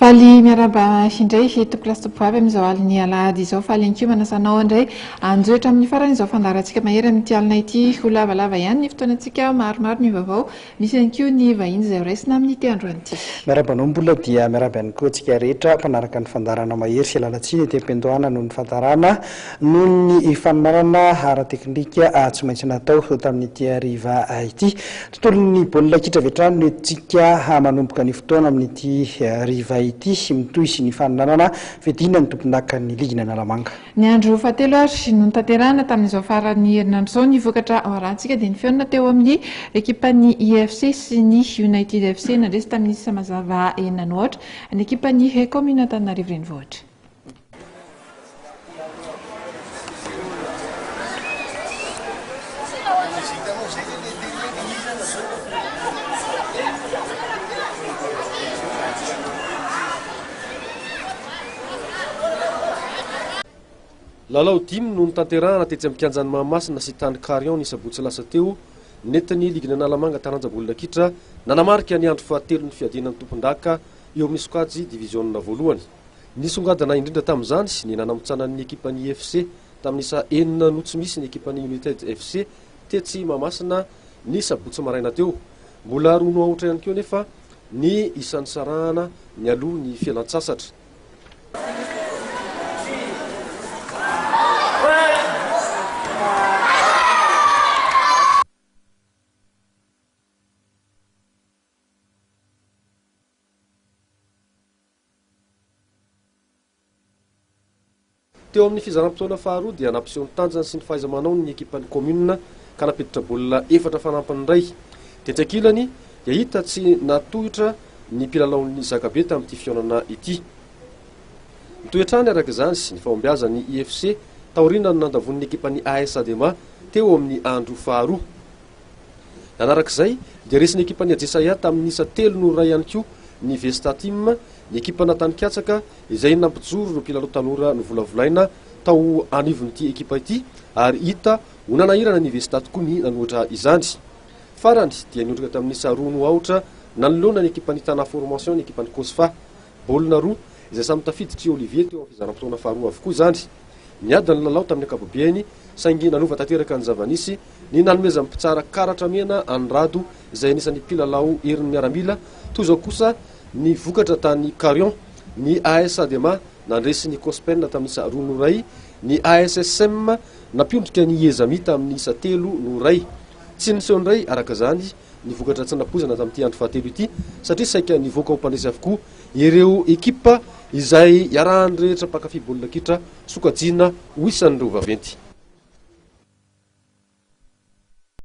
Faly miarahaba indray tompokolahy sy tompokovavy amin'izao alin'ny alahady izao. Faly ihany koa manasa anao indray hanjohy hatramin'ny farany izao fandaharantsika mahery amin'ity alina ity. Ho lavalava ihany ny fotoanantsika, maromaro ny vaovao, misy ihany koa ny vahiny izay horaisina amin'ity androany ity. Miarahaba anao Mbola dia miarahaba ihany koa antsika rehetra mpanaraka ny fandaharana mahery. Fialana tsiny ety am-piandohana noho ny fahatarana noho ny fanomanana ara-teknika tsy maintsy natao tamin'ity hariva ity. Tontolon'ny baolina kitra avy hatrany no entintsika manomboka ny fotoana amin'ity hariva ity. Mitohy ny faninanana fiadiana ny tompondakan'ny ligin'Analamanga. Ny andro fahatelo ary no notanterahina tamin'izao faran'ny herinandro izao ny vokatra ho arahantsika dia ny fihaonana teo amin'ny ekipan'ny IFC sy ny United FC nandresy tamin'ny isa mazava enina no aotra ny ekipan'ny kaominina Antananarivo Renivohitra. Lalao dimy no notanterahana tetsy amin'ny kianjan'i Mahamasina sy tany Carion ny sabotsy lasa teo, nentin'ny ligin'Analamanga taranja baolina kitra nanamarika ny andro fahatelon'ny fiadiana ny tompondaka eo amin'ny sokajy diviziona voalohany. Nisongadina indrindra tamin'izany ny nanamontsanan'ny ekipan'ny IFC tamin'ny isa enina no tsy misy ny ekipan'ny United FC tetsy Mahamasina ny sabotsy maraina teo. Mbola roa no aotra ihany koa anefa ny isa nisarahana nialoha ny fialantsasatra. Teo amin'ny fizaram-potoana faharoa dia nampiseho ny tanjany sy ny fahaiza-manaony ny ekipan'ny kaominina ka nampiditra baolina efatra fanampiny indray. Tetsy ankilany dia hita tsy nahatohitra ny mpilalaon'ny Zakabe tamin'ity fihaonana ity. Mitohy hatrany araka izany ny fahombiazan'ny IFC taorian'ny nandavoan'ny ekipan'ny AS Adema teo amin'ny andro faharoa. Nanaraka izay dia resin'ny ekipan'ny Ajesaia tamin'ny isa telo noho iray ihany koa ny Vesta Team, ny ekipan'Antanikatsaka izay nampijoro ireo mpilalao tanora novolavolaina tao anivon'ity ekipa ity ary hita ho nanahirana ny Vesta tokoa ny nanohitra izany. Farany dia niondrika tamin'ny isa roa noho aotra nanoloana ny ekipan'ny Tana Formation ny ekipan'ny Cosfa. Baolina roa izay samy tafiditr'i Olivier teo amin'ny fizaram-potoana faharoa avokoa izany. Niady ny lalao tamin'ny ankapobeany saingy nanova tanteraka ny zava-nisy ny nanomezan'ny mpitsara karatra mena an'i Rado izay anisan'ny mpilalao herin'ny miaramila, toy izao kosa ny vokatra tany Carion, ny AS Adema nandresy ny Cospen tamin'ny isa roa noho iray, ny ASSM nampiondrika ny Iezami tamin'ny isa telo noho iray. Tsy niseho indray araka izany ny vokatra tsy nampoizina tamin'ity andro fahatelo ity satria saika nivoaka ho mpandresy avokoa ireo ekipa izay iarahan'ny rehetra mpankafy baolina kitra sokajiana ho isan'ireo vaventy.